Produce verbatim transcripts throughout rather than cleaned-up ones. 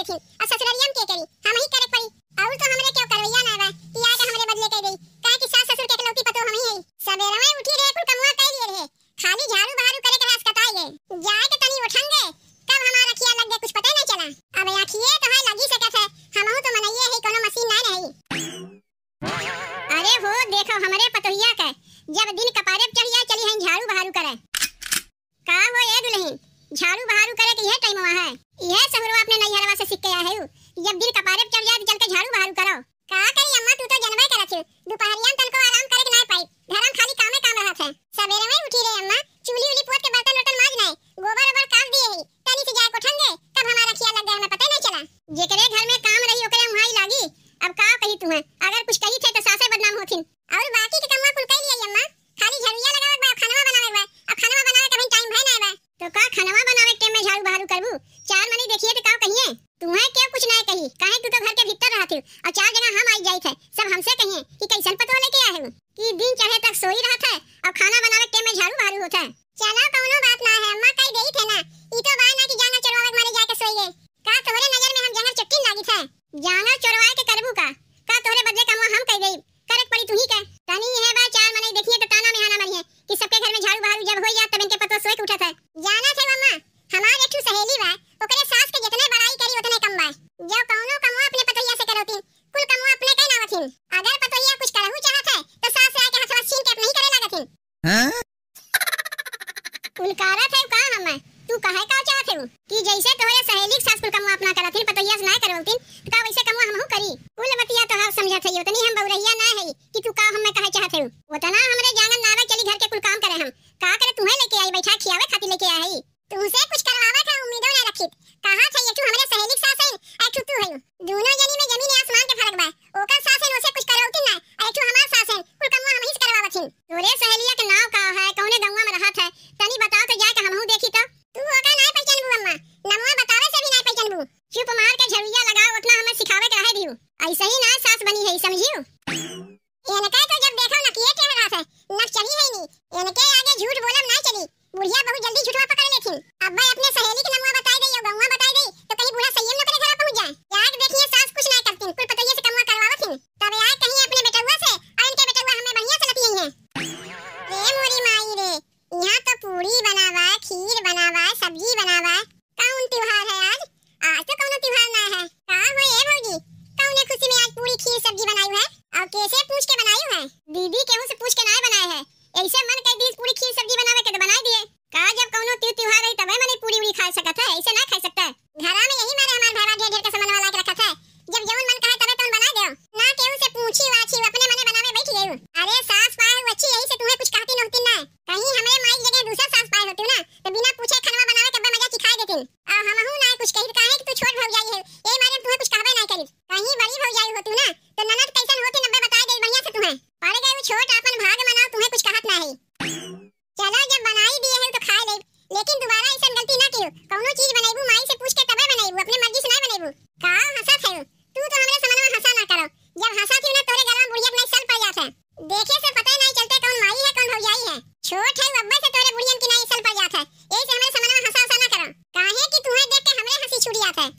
देथिन, अब ससुररिया में के करी? हमहीं करे पड़ी। अउर तो हमरे केहू करवइया नाहीं बा कि आके हमरे बदले कइ देई, काहे कि सास ससुर के एकलौती पतोह हमहीं हई। सबेरवे उठी रहे, कुल कमवा कइ लिए रहे, खाली झाड़ू बहारू करे के रास कताई गए। जाए के तनी उठंगे, कब हमार अखिया लग गए, कुछ पते नाहीं चला। अब अखिए तो है लगी सकत है, हमहू तो मनइये हई, कउनो मशीन नाहीं रही। अरे हो, देखो हमरे पतोहिया के, जब दिन कपारे पे चढ़ जाए, चली हईं झाड़ू बहारू करे। का हो ए दुलहिन, झाड़ू बहारू करे के इहे टाइमवा है? इहे सहुरवा अपने नैहरवा से सीख के आए हऊ, जब दिन कपारे पे चढ़ जाए तो चल के झाड़ू बहारू करो। का करी अम्मा, तू तो जनबे करत हऊ, दुपहरिया में तनको आराम करे के नाय पाई, घर में खाली कामे काम रहत है। सबेरे में उठी रे अम्मा, चूल्ही उली पोत के बर्तन वर्तन माज नाय, गोबर ओबर काट दिए ही, तनी से जाए कोठंगे, कब हमार अखिया लग गए हमें पते नाय चला। जेकरे घर में काम रही ओकरे उहाँ ही लागी। अब का कही तुम्हें, अगर कुछ कही थे तो सासे बदनाम होथिन। अउर बाकी के कमवा कुल कइ लिया अम्मा, खाली झड़ुइया लगावे के बा, खानवा बनावे के बा। अब खानवा बनावे के अभी टाइम भय नाय बा। तो का खानवा बनावे के टाइम में झाड़ू बहारू करबू? चार मनई देखिए तो का कहिए? तुम्हें केहू कुछ नाय कही, काहे तू तो घर के भीतर रहत हऊ अउर चार जगह हम आई जाइत है, सब हमसे कहिए कि कइसन पतोह लेके आए हऊ कि दिन चढ़े तक सोई रहत है अउर खाना बनावे के टाइम में झाड़ू बहारू होत है। चलो कउनो बात नाय है अम्मा, कइ देइत है ना, ई तो बा ना कि जांगर चोरवावे के मारे जाके सोई गए। का तोहरे नजर में हम जांगर चट्टीन लागित है? जांगर चोरवाए के करबू का? का तोहरे बदले कमवा हम कइ देई? करे के पड़ी तुही के। तनी है बा चार मनई देखिए तो ताना मेहाना मरिहे कि सबके घर में झाड़ू बहारू जब होई जात तब इनके पतोह सोए के उठत है। जानत है अम्मा, हमार एक ठो सहेली बा, ओकरे सास के जितने बड़ाई करी उतने कम बा। जब कउनो कमवा अपने पतोहिया से करौतीन, कुल कमवा अपने कइ नावथिन। अगर पतोहिया कुछ करहू चाहत है तो सास से आके हथवा छीन के अपने ही करे लागथिन। हाँ? कुल कारत है का हम? तू कहे का चाहत है कि जैसे तोहरे सहेली के सास कुल कमवा अपना करत हिन, पतोहिया से नाय करवतिन, तो का वैसे कमवा हमहू करी? कुल बतिया तोहार समझत है, उतनी हम बउरहिया ना है कि तू का हमें कहे चाहत है। उतना हमरे जांगर नावे चली घर के कुल काम करे हम। का करे तुहें लेके आई, बैठा खियावे खातिर लेके आई है। तुमसे कुछ करवावे का उम्मीदो ना रखित। कहा था ये तू हमरे सहेली के सास है, ऐ तू तू है। दोनों जनी में जमीन आसमान के फर्क बा। ओकर सास है, ओसे कुछ करवतिन ना, ऐ तू हमार सास है, कुल कमवा हमही से करवावत हिन। तोरे सहेलिया के नाव का है, कौने गौवा में रहत है, तनी बताओ तो जाके हमहू देखी तो। तू ओका नाय पहचानबू अम्मा, नमवा बतावे से भी नाय पहचानबू। चुप मार के झड़ुइया लगाओ, उतना हमें सिखावे के रहे दियो। ऐसे ही ना सास बनी है, समझियो? इनका तो जब देखो न किए टेढ़ रहत है, नक चढ़ी है नी। इनके आगे झूठ बोलब ना चली, बुढ़िया बहुत जल्दी झूठवा पकड़ लेथिन। अब भाई अपने सहेली के नमवा बताई दे, यो गौवा बताई दे, तो कहीं बूढ़ा सही में ओकरे घरा पहुंच जाए। जाके देखिए सास कुछ ना करथिन, कुल पतोहिए से कमवा करवावत हिन। तब आए कहीं अपने बेटउआ से, और इनके बेटउआ हमें बढ़िया से लतियई है। रे मोरी माई रे, यहाँ तो पूड़ी बनावा, खीर बनावा, सब्जी बनावा। कौन त्योहार है आज? आज तो कौनो त्योहार ना है। का हो ए भौजी, कौने खुशी में आज पूड़ी, खीर, सब्जी बनायू है? और कैसे पूछ के बनायू है? दीदी, केहू से पूछ के ना बनाए है, ऐसे मन कर दीस पूड़ी, खीर, सब्जी बनावे के तो बनाई दिए। का जब कौनो तीज त्योहार रही तबे मने पूड़ी उड़ी खा सकत है, ऐसे ना खा सकता है। घरा में यही मारे हमार भाईवा ढेर ढेर का सामान वाला के रखत है, जब जौन मन कहे तबे तौन बना देव। ना केहू से पूछी वाछी, अपने मने बनावे बैठ गयू। अरे सास पाए हू अच्छी, यही से तुम्हें कुछ कहती नोहती ना। कहीं हमरे माई की जगह दूसर सास पाए होती ना, तो बिना पूछे खनवा बनावे के अब्बे मजा चिखाई देती। और हमहू ना कुछ कही, काहे कि तू छोट भौजाई है, यही मारे हम तुम्हें कुछ कहबे ना करी। कहीं बड़ी भौजाई होती ना, तो ननद कैसन होती नब्बे बताई दे बढ़िया से तुम्हें। पड़ गए छोट, अपन भाग मनाओ, तुम्हें कुछ कहत ना है। चलो, जब बनाई दिए है तो खाए लेब, लेकिन दोबारा ऐसन गलती ना कियो। कौनो चीज बनैबू, माई से पूछ के तबे बनैबू, अपने मर्जी से ना बनैबू। का हंसत है? तू तो हमरे समनवा हंसा ना करो। जब हंसा थी ना, तोरे गलवा में बुढ़िया के नहीं सल पड़ जात है। देखे से पता नहीं चलते कौन माई है, कौन भौजाई है। छोट है, अब्बे से तोरे बुढ़ियन की नहीं सल पड़ जात है। यही से हमरे समनवा हंसा हंसा ना करो। काहे कि तुम्हें देख के हमरे हंसी छूट जात है।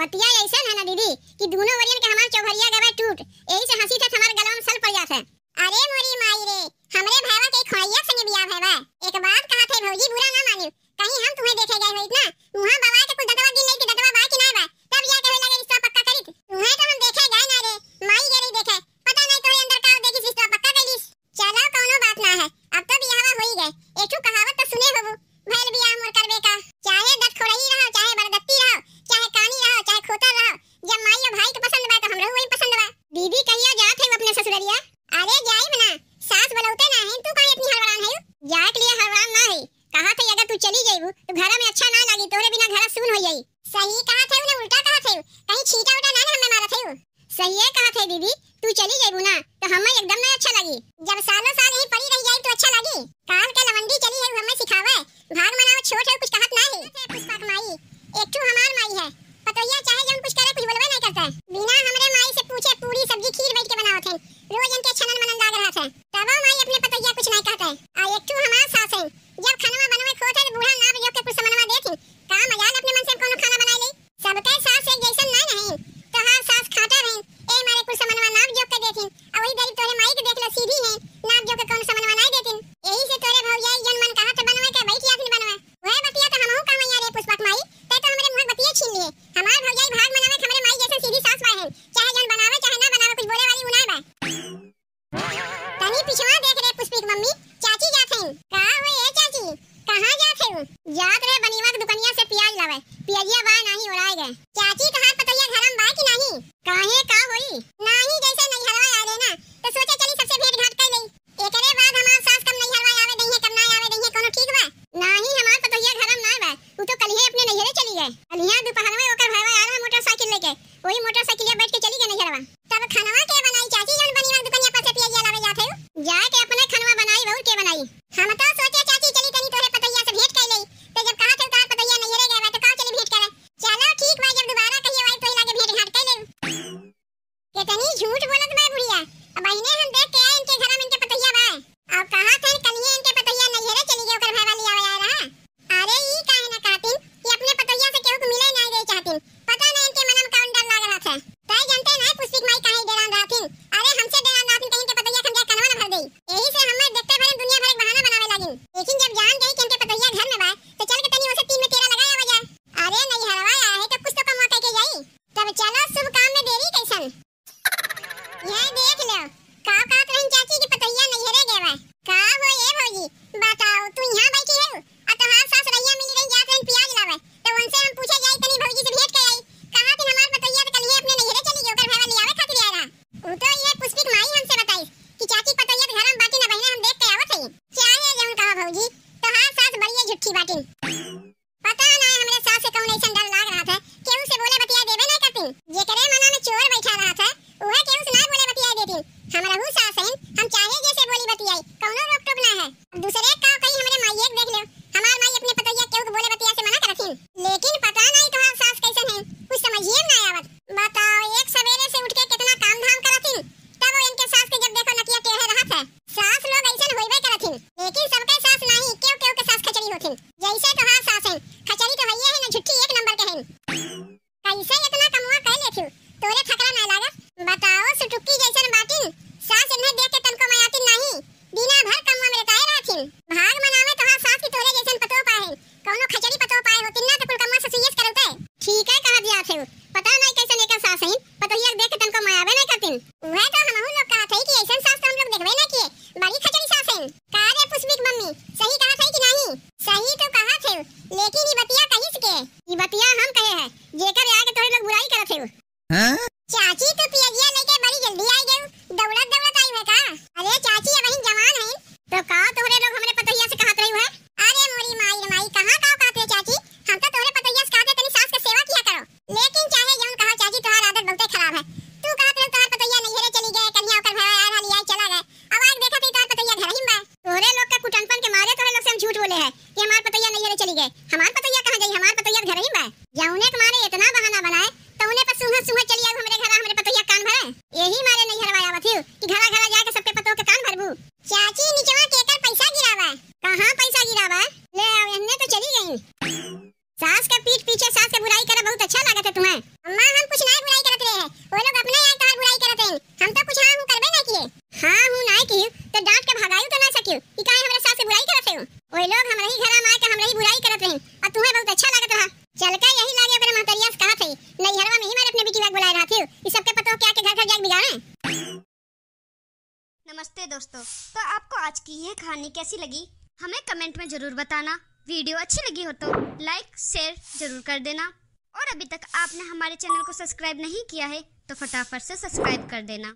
बतिया ऐसन है ना दीदी कि दोनों वरियन के हमार चौघरिया गवा टूट, यही से हंसी थे हमारे गलवा में सल पड़ जात है। अरे मोरी माई रे, हमरे भाईवा के खोड़ैया संगे बियाह भय बा। एक बात कहा थे भौजी, बुरा ना मानियो, कहीं हम तुम्हें देखे गए होइत ना, मुहा बवा के कुल दतवा गिन लेत कि दतवा बा कि ना बा, तब या कहे लगे रिश्ता पक्का करित। तुम्हें तो हम देखे गए ना रे, माई गे रही देखे, पता नहीं तोरे अंदर का देखिस रिश्ता पक्का कैलिस। चलो कौनो बात ना है, अब तो बियाहवा होई गए। एक ठो कहावत तो सुने होबू, भैल बियाह मोर करबे का। चाहे दत खोड़ही रहो, चाहे बरदत्ती रहो, चाहे कानी रहो, चाहे खोतर रहो, जब माई और भाई के पसंद बा तो हमरो वही पसंद बा। दीदी कहिया जात है अपने ससुररिया? अरे जाइब ना, सास बुलौते ना है, तू काहे इतनी हड़बड़ान है? जाए के लिए हड़बड़ान ना है, कहा थे अगर तू चली जाइबू तो घर में अच्छा ना लागी, तोरे बिना घर सून हो जाई। सही कहा थे ना उल्टा कहा थे, कहीं छींटा उटा ना ना हमें मारा थे। सही है कहा थे दीदी, तू चली जाइबू ना तो हमें एकदम ना अच्छा लगी। जब सालों साल यहीं पड़ी रह जाई तो अच्छा लगी। काल के लवंडी चली है हमें सिखावे, भाग मनाओ छोट है कुछ कहत ना है। पुष्पा के माई, एक ठू हमार माई है, पतोहिया चाहे जौन कुछ करे, कुछ बोलबे नहीं करता है। बिना हमरे माई से पूछे पूरी सब्जी खीर बैठ के बनावत है, रोज इनके छनन मनन लाग रहा है, तबो माई अपने पतोहिया कुछ नहीं कहता है। आ एक ठू हमार सास है, जब खानवा बनवे खोत है तो बूढ़ा नाप जोख के कुछ समनवा देत ही, का मजाल अपने मन से कोनो खाना बनाए ले। पियजिया बाय नाही ओराए गए। चाची, तोहार पतोहिया घरम बाय कि नाही? काहे, का होई? नाही, जैसे नैहरवा आए रहे ना, तो सोचे चली सबसे भेंट घाट कर लेई। एकरे बाद हमार सास कब नैहरवा आवे दइहे, कब ना आवे दइहे, कोनो ठीक बा? नाही, हमार पतोहिया घरम ना बा, उ तो कलिहे अपने नैहरे चली गए। कलिहा दोपहर में ओकर भाईवा आल है मोटरसाइकिल लेके, वही मोटरसाइकिलिया बैठ के चली गए नैहरवा। तब खनवा के बनाई चाची, जौन बनिया दुकनिया पर से पियजिया लावे जात है? जाए के अपने खनवा बनाई, और के बनाई? हम तो सोचे चाची चली तनी तोहरे पतोहिया से भेंट कर लेई, तो जब कहा थे तोहार पतोहिया नैहरे गए बा, तो का चली भेंट करे? चलो ठीक बा, जब दोबारा कहियो आई तो लागे भेंट घाट कर लेई। केतनी झूठ बोलत बा बुढ़िया। अब अहिने हम देख के आए इनके घर में इनके पतोहिया बा। अब कहा थे कलिहे इनके पतोहिया नैहरे चली गए, ओकर भाईवा लियावे आए रहा। अरे ई काहे ना कहतिन कि अपने पतोहिया से केहू के मिले नाई दे चाहतिन। पता ना इनके मन में कौन डर लाग रहा था। तय जनते ना पुष्पिक माई काहे डेरान रहथिन। अरे हमसे डेरान रहथिन कहीं इनके पतोहिया के हम जा कनवा ना भर देई। यही से हमें देखते भरे दुनिया भर एक बहाना बनावे लागिन। लेकिन जब जान गई कि इनके पतोहिया घर में बा, तो चल के तनी ओसे तीन में तेरह लगाए आवा जा। अरे नैहरवा आए है तो कुछ तो कमवा करके जाई। तब चलो, शुभ काम में देरी कैसन? यह देख लो, का कहत रही चाची कि पतोहिया नैहरे गए बा। का हो ए भौजी, बताओ, तू यहाँ बैठी है आ तोहार सास रहिया मिली रही, जात रही पियाज लावे, तो उनसे हम पूछे जाई तनी भौजी से भेंट के आई। कहा दिन हमार पतोहिया तो कलिहे अपने नैहरे चली गई, ओकर भाईवा लियावे खातिर आए रहा। उ तो ये पुष्पिक माई हमसे बताई कि चाची पतोहिया तो घर में बाटी ना बहिने, हम देख के आवत हई। चाहे जौन कहा भौजी, तोहार सास बड़ी झुट्ठी बाटिन। पता ना हमरे सास से कौन ऐसन डर लाग रहा था, केहू से बोले बतिया देबे ना करतीन। जेकरे मना में चोर बैठा रहा था, उहे केहू से ना बोले बतिया देतीन। हमरहू सास हईन, हम चाहे जैसे बोली बतियाई, कौनो रोक टोक ना है। अब दूसरे का कही, हमरे माई एक देख लो, हमार माई अपने पतोहिया केहू के बोले बतिया से मना करथिन। लेकिन पता नहीं तोहार सास कैसन है, कुछ समझिए में ना आवत। बताओ, एक सवेरे से उठ के कितना काम धाम करथिन, तब इनके सास के जब देखो नकिया टेढ़े रहत है। सास लोग ऐसन होइबे करथिन, लेकिन सबके सास नाही, केहू केहू के सास खचड़ी होथिन। जैसे तोहार सास है, खचड़ी तो हइये है ना, झुट्ठी एक नंबर के है। कैसे इतना कमवा कर लेथिउ, तोरे थकरा ना लागत? बताओ, सुटुक्की जैसन बाटिन, सास इन्हें देख के तनको मयातिन नाही, दिना भर कमवा में रेताए रहथिन। भाग मनावे तोहार सास की तोरे जैसन पतोह पाए है, कौनो खचड़ी पतोह पाए होतिन ना तो कुल कमवा ससुइये से करउते। ठीक है कहा दिया थे, पता नहीं कैसन एकर सास है, पतोहिया के देख के तनको मयाबे नहीं करतिन। वह तो हमहू लोग कहा थे कि ऐसन सास तो हम लोग देखबे नहीं किए, बड़ी खचड़ी सास है। का रे पुष्पिक मम्मी, सही कहा थे कि नहीं? सही तो कहा थे, लेकिन ई बतिया कहिस के? ई बतिया हम कहे है, जेकर आगे तोहरे लोग बुराई करत है। हाँ? चाची, तू पियजिया लेके बड़ी जल्दी आई गयू, दौड़त दौड़त आई है का? अरे चाची, अबहिन जवान है। तो का तोहरे लोग हमरे पतोहिया से कहत रही है? अरे मोरी माई रे माई, कहाँ का कहत रहे चाची? हम तो तोहरे पतोहिया से कहत रहे तनी सास के सेवा किया करो। लेकिन चाहे जौन कहो चाची, तोहार आदत बहुते खराब है। तू कहत रहे तोहार पतोहिया नैहरे चली गए, कन्या ओकर भाई आया रहा, लिया चला गए। अब आज देखत ही तोहार पतोहिया घर ही में बा। तोहरे लोग के कुटनपन के मारे तोहरे लोग से हम झूठ बोले है कि हमार पतोहिया नैहरे चली गए। हमार पतोहिया कहाँ जाई, हमार पतोहिया घर ही में बा। जौने के मारे इतना बहाना बनाए, तौने पर सूंघत सूंघत चली आऊ हमरे घरा, हमरे पतोहिया कान भरे। यही मारे नैहरवा आवत हिउ कि घरा घरा जाके सबके पतोह के कान भरबू। चाची, निचवा केकर पैसा गिरावा? कहाँ पैसा गिरावा? ले आओ, एहने तो चली गई। सास के पीठ पीछे सास के बुराई करे बहुत अच्छा लागत है तुम्हें। अम्मा, हम कुछ नहीं बुराई करत रहे हैं, वो लोग अपने यहाँ तोहार बुराई करत हैं, हम तो कुछ हाँ हूँ करबे नहीं किए। हाँ हूँ नहीं की तो डांट के भगायू तो ना सकियो कि काहे हमरे सास से बुराई करत है। वो लोग हमरे ही घर में आके हमरे ही बुराई करत रही और तुम्हें बहुत अच्छा लागत रहा। चल के यही लागे ओकरे महतरिया से कहा थे, नैहरवा में ही मारे अपने बिटिया के बुलाए रहा थे, ये सबके पतोह के आके घर घर जाके बिगाड़े। नमस्ते दोस्तों, तो आपको आज की यह कहानी कैसी लगी, हमें कमेंट में ज़रूर बताना। वीडियो अच्छी लगी हो तो लाइक शेयर जरूर कर देना, और अभी तक आपने हमारे चैनल को सब्सक्राइब नहीं किया है तो फटाफट से सब्सक्राइब कर देना।